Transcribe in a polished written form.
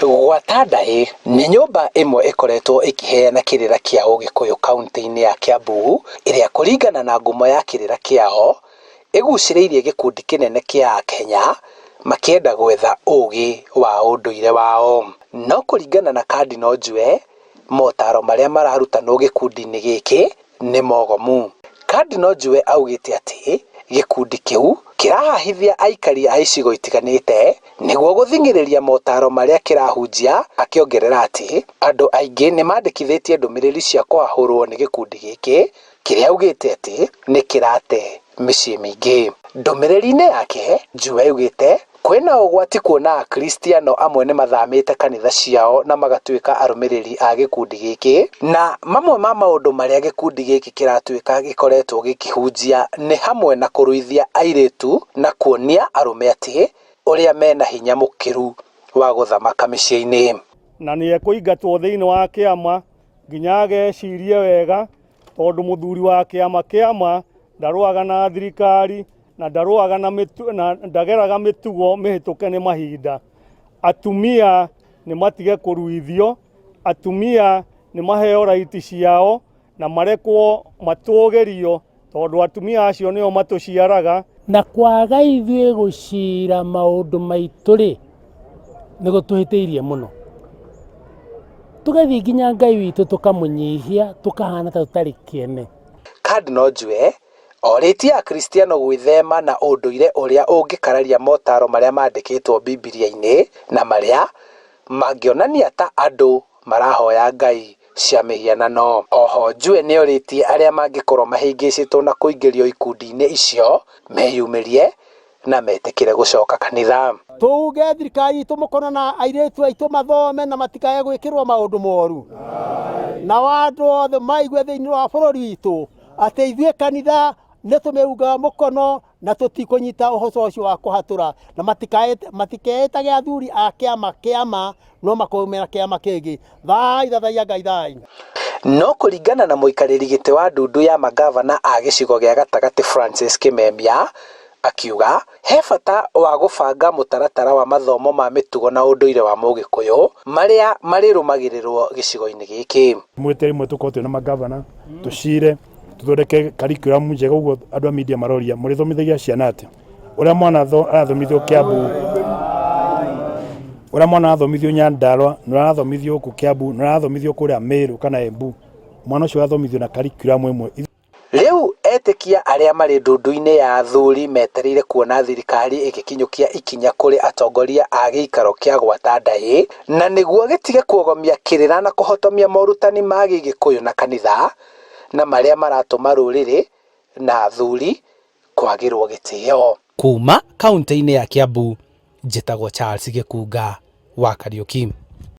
Gwata Ndaĩ nĩ nyũmba ĩmwe ĩkoretwo ĩkĩheana kĩrĩra kĩa ũgĩkũyũ kaunti-inĩ ya Kiambu, ĩrĩa kũringana na ngumo ya kĩrĩra kĩao, ĩgucĩrĩirie gĩkundi kĩnene kĩa akenya makĩenda gwetha ũgĩ wa ũndũire wao. No kũringana na Cardinal Njue, motaro marĩa mararutanwo gĩkundi-inĩ gĩkĩ nĩ mogomu. Cardinal Njue augĩte atĩ gĩkundi kĩu kĩrahahithia aikari a icigo itiganĩte nĩguo gũthing'ĩrĩria motaro marĩa kĩrahunjia, akĩongerera atĩ andũ aingĩ nĩmandĩkithĩtie ndũmĩrĩri cia kũhahũrwo nĩ gĩkundi gĩkĩ kĩrĩa augĩte atĩ nĩ kĩrate mĩciĩ mĩingĩ. Ndũmĩrĩri-inĩ yake, Njue augĩte kwĩna ũgwati kuona akristiano amwe nĩ mathamĩte kanitha ciao na magatuĩka arũmĩrĩri a gĩkundi gĩkĩ, na mamwe ma maũndũ marĩa gĩkundi gĩkĩ kĩratuĩka gĩkoretwo gĩkĩhunjia nĩ hamwe na kũruithia airĩtu na kuonia arũme atĩ ũrĩa mena hinya mũkĩru wa gũthamaka mĩciĩ-inĩ. Na nĩ ekũingatwo thĩinĩ wa kĩama nginya agecirie wega, tondũ mũthuri wa kĩama kĩama ndarũaga na thirikari na ndarũaga na mĩtu, na ndageraga mĩtugo mĩhĩtũke nĩ mahinda. Atumia nĩ matige kũruithio, atumia nĩ maheo raiti ciao na marekwo matũgĩrio, tondũ atumia acio nĩo matũciaraga. Na kwaga ithuĩ gũcira maũndũ maitũ rĩ, nĩ gũtũhĩtĩirie mũno. Tũgathiĩ nginya Ngai witũ tũkamũnyihia, tũkahana ta tũtarĩ kĩene. Cardinal Njue orĩtie Akristiano gwĩthema na ũndũire ũrĩa ũngĩkararia motaro marĩa mandĩkĩtwo Bibilia-inĩ na marĩa mangĩonania ta andũ marahoya ngai cia mĩhianano. Oho Njue nĩorĩtie arĩa mangĩkorwo mahĩngĩcĩtwo na kũingĩrio ikundi-inĩ icio meyumĩrie na metĩkĩre gũcoka kanitha. Tuge thirikari itũ mũkono na airĩtu aitũ mathome na matikae gwĩkĩrwo maũndũ moru, nao andũ othe maigue thĩinĩ wa bũrũri witũ atĩ ithuĩ kanitha nĩ tũmĩungaga mũkono na tũtikũnyita ũhoro ũcio wa kũhatũra, na matikeĩtage athuri a kĩama kĩama no makorwo mena kĩama kĩngĩ. Thai thathaiya Ngai thai. No kũringana na mũikarĩri gĩtĩ wa ndundu ya mangavana a gĩcigo gĩa gatagatĩ Francis Kimemia, akiuga he bata wa gũbanga mũtaratara wa mathomo ma mĩtugo na ũndũire wa mũgĩkũyũ marĩa marĩrũmagĩrĩrwo gĩcigo-inĩ gĩkĩ. Mwĩte rĩmwe tũkorwo twĩna magavana tũcire tũthondeke curriculum njega, ũguo andũ a media maroria mũrĩthomithagia ciana atĩa? Ũrĩa mwana arathomithio Kiambu, ũrĩa mwana arathomithio Nyandarua, na ũrĩa arathomithio gũkũ Kiambu, na ũrĩa arathomithio kũrĩa Meru kana Embu, mwana ũcio arathomithio na curriculum ĩmwe. Rĩu etĩkia arĩa marĩ ndundu-inĩ ya athuri metereire kuona thirikari ĩgĩkinyũkia ikinya kũrĩ atongoria a gĩikaro kĩa gwata ndaĩ, na nĩguo gĩtige kuogomia kĩrĩra na kũhotomia morutani ma gĩgĩkũyũ na kanitha, na marĩa maratũma rũrĩrĩ na athuri kwagĩrwo gĩtĩo. Kuma kaunti-inĩ ya Kiambu, njĩtagwo Charles Gĩkunga wa Kariuki.